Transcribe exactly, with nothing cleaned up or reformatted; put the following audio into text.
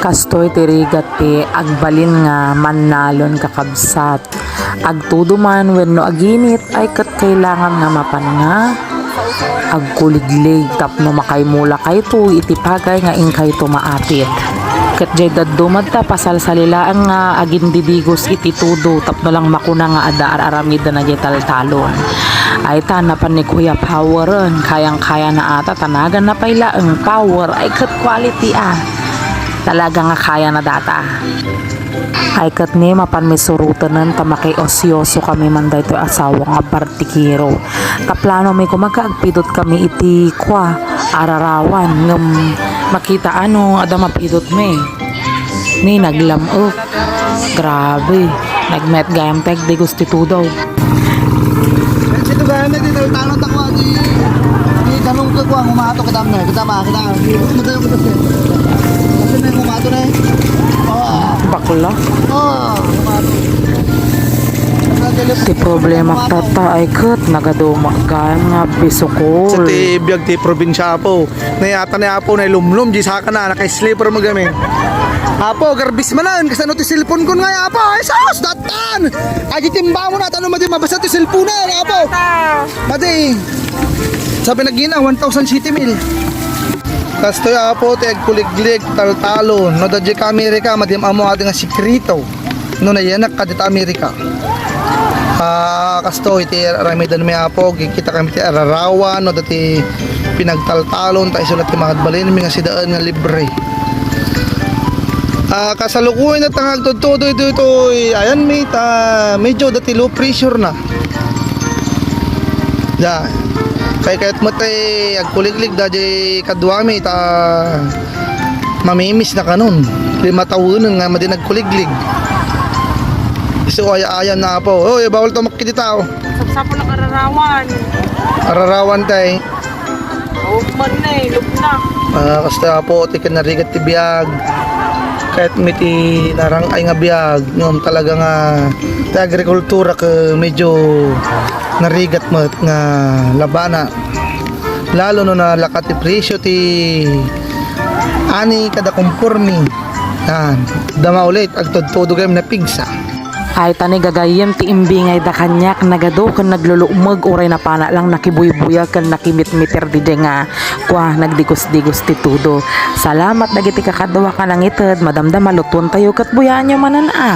Kastoy ti rigat ti agbalin nga mannalon, kakabsat. Agtudo man wenno aginit ay ket kailangan nga mapan nga agkuliglig tapno makaimulakayto iti pagay nga inkayto maapit. Ket jay dadduma ta pasalsali laeng nga agindidigos iti tudo tapno lang makuna nga adda ar-aramidna jay taltalon. Ay ta napan ni Kuya Power, kayang-kayana ata ta naganna pay laeng power ay ket quality a. Talaga nga kayana data. Ay ket ni mapanmi surotenen ta makiosyoso kami man daytoy asawa nga bartikero. Ta planomi koma nga agpidot kami iti kua, ararawan, ngem makita ano adda mapidotmi. Ni naglam-ok. Grabe. Nagmet gayam ti agdigos ti tudo. Sito gayam na, di taltano tako, di, di tanong ko kung umato, kita mo, kita ma, kita, madayong kita siya. Kasi may umato na eh. Oh, Bakla. Oh, umato. Ti problema tata ay ket nagaduma gayam nga bisukol. Sa ti biag ti probinsya, Apo. Nayata ni Apo, nailumlom, di sakana, naka-slipper mo gamin. Apo, garbis manan, kasano ti cellphone ko nga, Apo? Ay, sus, datan! Ay, gitimba mo na, tano, madi, mabasa ti cellphone na, Apo. Madi, sabi na gina, one thousand city mil. Kastoy, Apo, ti agkuliglig, taltalo, no, da di ka Amerika, madi, amo, adi nga sikrito. No nayanak ka dita Amerika. Ah, kasto iti aramiden mi, Apo, kikita kami ti ararawan, no, dati pinagtaltalon, ta isu la ti maagbalin mi nga sidaen nga libre. Ah, kasalukuyan na tangag tudtudo ito, itoy, ayan mi, ta medyo dati low pressure na. Da, kay kayat mo tay agkuliglig, da, di kaduami, ta mamimis na kanon. Di matawenen nga madi nagkuliglig. Isu aya-ayam na, Apo. Oy, bawal to makiti tao. Sapsapul lang ararawan. Ararawan tay. Awag man na eh, lubna. Ah, kasta, Apo, ti kinarigat ti biag. Kahit miti narang-ay nga biag, ngem talaga nga ti agrikultura ke medyo narigat met nga labana. Lalo no nalaka ti presyo ti ani kada kompormi. Yan. Dama ulit, agtudtudo gayam napigsa. Ay, tani gagayyem ti imbingay da kaniak, nagadu ken naglulukmeg, uray napana lang nakibuybuya ken nakimitmiter didiay nga, kua, nagdigos-digos ti tudo. Salamat dagiti kakadua ka nangited, madamdama lutuentayo ket buyaanyo manen a.